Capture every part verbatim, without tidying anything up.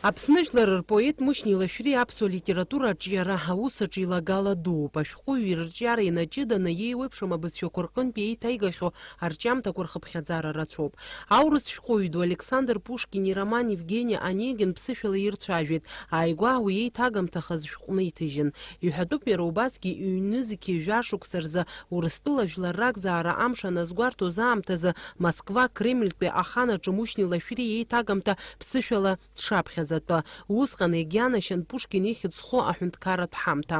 Аԥсны жәлар рпоет Мушьни Лашәриа аԥсуа литература аҿиара аус аҿы илагала дууп. Ашәҟәыҩҩы ирҿиара инаҷыданы иеиуеиԥшым абызшәақәа рҟынтә еиҭаигахьоу арҿиамҭақәа рхыԥхьаӡара рацәоуп. Аурыс шәҟәыҩҩы ду Александр Пушкин ироман Евгений Онегин ԥсышәала ирцәажәеит. Ааигәа уи еиҭагамҭа хазы шәҟәны иҭыжьын. Иҳәатәуп иара убасгьы ҩ-нызқьи жәа шықәса рзы Урыстәыла жәлар ракзаара амш аназгәарҭоз аамҭазы Москва Кремльтәи ахан аҿы Мушьни Лашәриа еиҭагамҭа ԥсышәала дшаԥхьаӡатәы. Усҟан иагьианашьан Пушкин ихьӡ зху аҳәынҭқарратә ҳамҭа.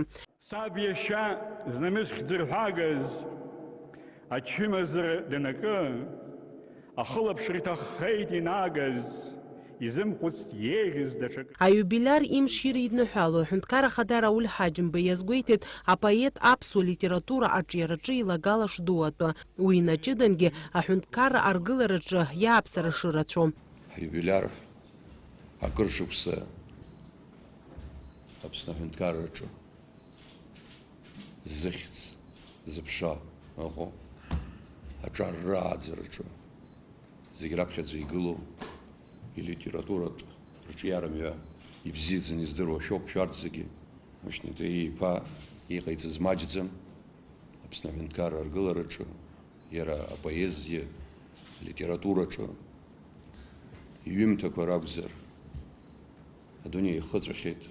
Саб иашьа знамыс хьӡырҳәагаз ачымазара данакы, ахылаԥшра иҭаххеит инагаз, изымхәыцт еиӷьыз даҽакы. Аиубилиар имшира идныҳәало аҳәынҭқар ахада Рауль Ҳаџьымба иазгәеиҭеит апоет аԥсуа литература аҿиараҿы илагала шду атәы. Уи инаҷыдангьы аҳәынҭқарра аргылараҿы иааԥсара шырацәоу. Ҳиубилиар акыр шықәса Аԥсны аҳәынҭқарраҿы зыхьӡ, зыԥша ыҟоу аҿарра ааӡараҿы зегь раԥхьаӡа игылоу илитературатә рҿиара мҩа ибзиаӡаны издыруа шәоуп шәарҭ зегьы. Мушьни Таиа-иԥа иҟаиҵаз маҷӡам. Аԥсны аҳәынҭқарра аргылараҿы, иара апоезиа, алитератураҿы, иҩымҭақәа ракәзар, адунеи ихыҵәахьеит.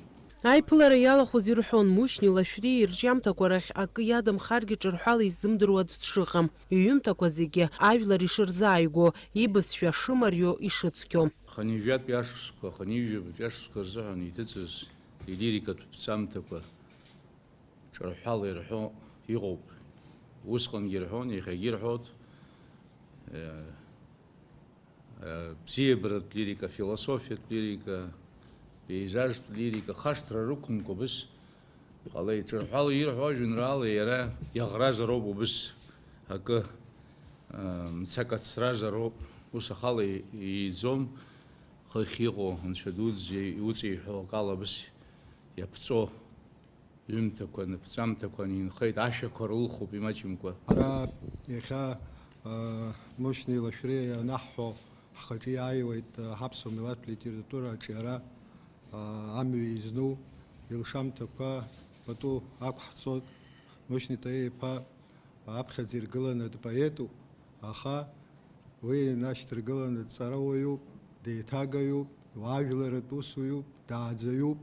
Аиԥылара иалахәыз ирҳәон, Мушьни Лашәриа ирҿиамҭақәа рахь акы иадамхаргьы ҿырҳәала иззымдыруа аӡә дшыҟам. Иҩымҭақәа зегьы ажәлар ишырзааигәоу, ибызшәа шымариоу, ишыцқьоу. Хынҩажәатәи ашықәсқәа, хынҩажәабатәи ашықәсқәа рзыҳәан иҭыҵыз илирикатә ԥҵамҭақәа ҿырҳәала ирҳәо иҟоуп. Усҟангьы ирҳәон, иахьагьы ирҳәоит. Э, э, бзиабаратә лирика, философиатә лирика, пеизажтә лирика, хашҭра рықәымкәа убыс иҟалеит. Ҿырҳәала ирҳәо ажәеинраала иара иаӷразароуп убыс акы, э, мцак ацразароуп, ус ахала и-, ииӡом. Хыхь иҟоу Анцәа дуӡӡа иуҵеиҳәо акала убыс иаԥҵәо. Ҩымҭақәа, напҵамҭақәа анинхеит, ашәақәа рылхуп имаҷымкәа. Ара иахьа, а, Мушьни Лашәриа ианаҳҳәо, ҳхаҿы иааиуеит, а, ҳаԥсуа милаҭ литература аҿиара, а, амҩа изну илшамҭақәа пату ақәҳҵоит. Мушьни Таиа-иԥа аԥхьаӡа иргыланы дпоетуп, аха уи инашьҭаргыланы дҵарауаҩуп, деиҭагаҩуп, уаажәларратә усуҩуп, дааӡаҩуп,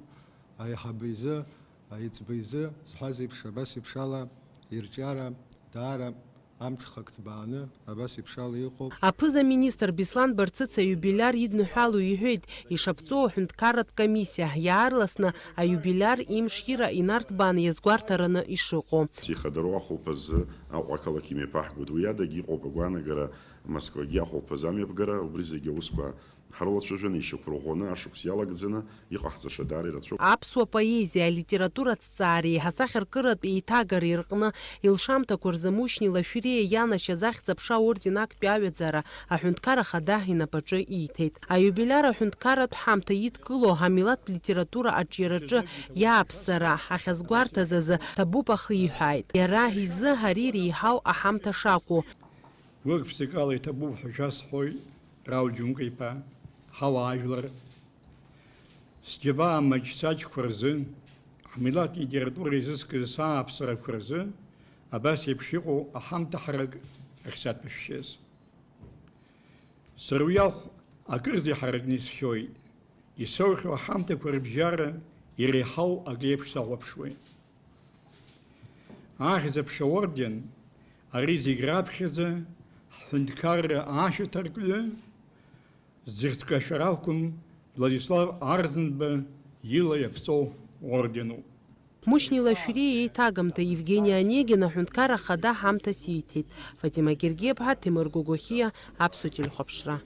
аиҳабы изы, аиҵбы изы, зҳәаз еиԥш, абас еиԥш ала ирҿиара даара амҽхак ҭбааны, абас еиԥш ала иҟоуп. Аԥыза-министр Беслан Барцыц аиубилиар идныҳәало иҳәеит, ишаԥҵоу аҳәынҭқарратә комиссиа, иаарласны аиубилиар имшира инарҭбааны иазгәарҭараны ишыҟоу. Ихадароу ахәылԥазы Аҟәа ақалақь имҩаԥаҳгоит. Уи адагьы иҟоуп агәаанагара Москвагьы ахәылԥазы амҩаԥгара, убри зегьы аусқәа ҳрылацәажәаны, ишьақәырӷәӷәаны, ашықәс иалагӡаны иҟаҳҵаша даара ирацәоуп. Аԥсуа поезиа, алитература аҭҵаареи ҳасахьаркыратә еиҭагареи рҟны илшамҭақәа рзы Мушьни Лашәриа ианашьаз Ахьӡ-аԥша аорден актәи аҩаӡара аҳәынҭқар ахада инапаҿы ииҭеит. Аиубилиар аҳәынҭқарратә ҳамҭа идкыло амилаҭтә литература аҿиараҿы иааԥсара ахьазгәарҭаз азы ҭабуп ахиҳәааит. Иара изы ари реиҳау аҳамҭа шакәу. Гәык-ԥсык ала иҭабуп ҳәа шәасҳәоит, Рауль Џьынка-иԥа, ҳауаажәлар. Сџьабаа маҷ-саҷқәа рзы, ҳмилаҭ литература изыскыз сааԥсарақәа рзы, абас еиԥш иҟоу аҳамҭа ҳарак ахьсаҭәашәшьаз. Сара уи ахә акырӡа иҳаракны исшьоит, исоухьоу аҳамҭақәа рыбжьара иреиҳау акы еиԥш сахәаԥшуеит. Ахьӡ-аԥша орден, ари зегь раԥхьаӡа ҳҳәынҭқарра ашьаҭаркҩы, зыхьӡ кашәар акәым, Владислав Арӡынба ила иаԥҵоу орденуп. Мушьни Лашәриа еиҭагамҭа Евгений Онегин аҳәынҭқар ахада ҳамҭас ииҭеит. Фатима Гергиаԥҳа, Ҭемыр Гогохиа, Аԥсуа телехәаԥшра.